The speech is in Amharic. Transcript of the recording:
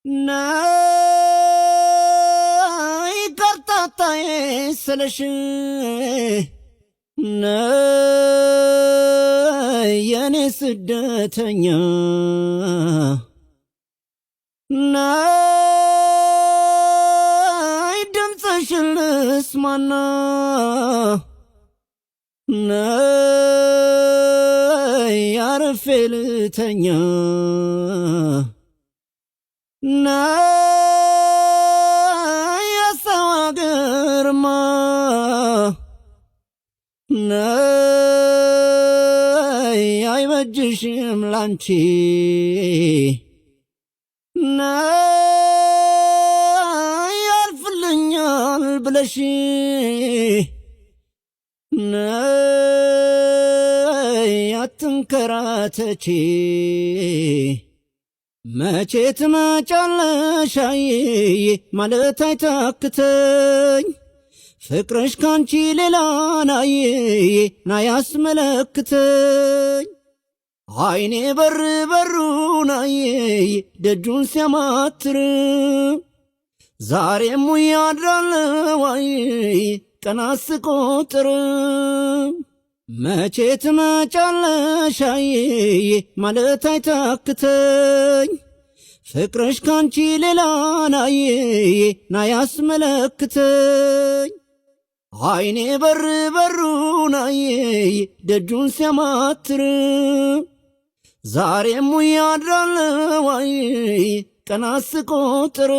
ነይ ከርታታዬ ስልሽ፣ ነይ የኔ ስደተኛ፣ ነይ ድምፅሽን ልስማና፣ ነይ አርፌ ልተኛ፣ ነይ የሰው አገርማ፣ ነይ አይበጅሽም ላንቺ፣ ነይ ያልፍልኛል ብለሽ፣ ነይ አትንከራተቺ። መቼ ትመጫለሽ አይ ማለት አይታክተኝ፣ ፍቅርሽ ካንቺ ሌላ ናይ ና ያስመለክተኝ። አይኔ በር በሩን አይ ደጁን ሲያማትር፣ ዛሬም ያድራለው አይ ቀናት ስቆጥር። መቼ ትመጫለሽ አይ ማለት አይታክተኝ፣ ፍቅርሽ ካንቺ ሌላ ናይ ና ያስመለክተኝ። አይኔ በር በሩን አይ ደጁን ሲያማትር፣ ዛሬም ያድራለው አይ ቀናት ስቆጥር።